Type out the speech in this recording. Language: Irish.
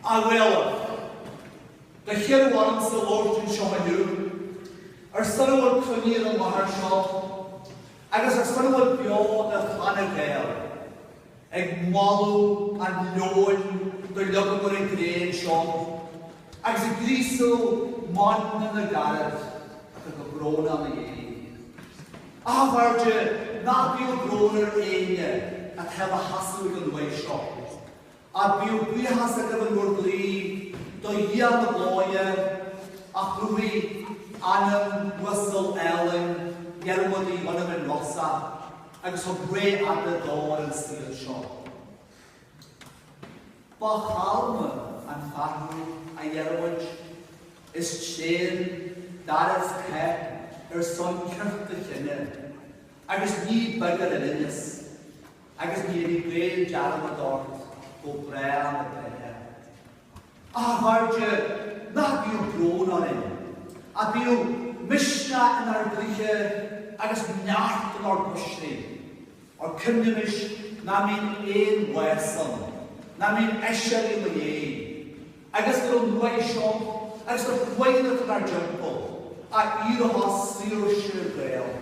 A Ghaelaibh, do hiarradh ormsa labhairt anseo inniu ar son a bhfuil cruinnithe ar an láthair seo agus ar son a bhfuil beo de chlanna Gael ag moladh an leoin do leagamar i gcré anseo agus ag gríosadh meanmna na gcarad atá go brónach 'na dhiaidh. A chairde, ná bíodh brón ar éinne atá 'na sheasamh ag an uaigh seo. Ach bíodh buíochas agaibh in bhur gcroí do Dhia na glóire a chruthaigh anam uasal álainn Dhiarmuid Uí Dhonnabháin Rosa agus thug ré fhada dó ar an saol seo. Ba chalma an fear thú, a Dhiarmuid, is tréan d'fhearaibh cath ar son cirt do chine, agus ní beag ar a loinneas. Agus ní dhéanfaidh Gaeil dearmad ort go bráth na breithe. Ach a chairde, ná bíodh brón orainn, ach bíodh misneach inár gcroíthe agus neart inár gcuislí, óir cuimhnímis nach mbíonn aon bhás ann, nach mbíonn aiséirí ina dhiaidh, agus gur an uaigh seo agus na huaigheanna atá inár dtimpeall a fhíoraitheos saoirse Gael.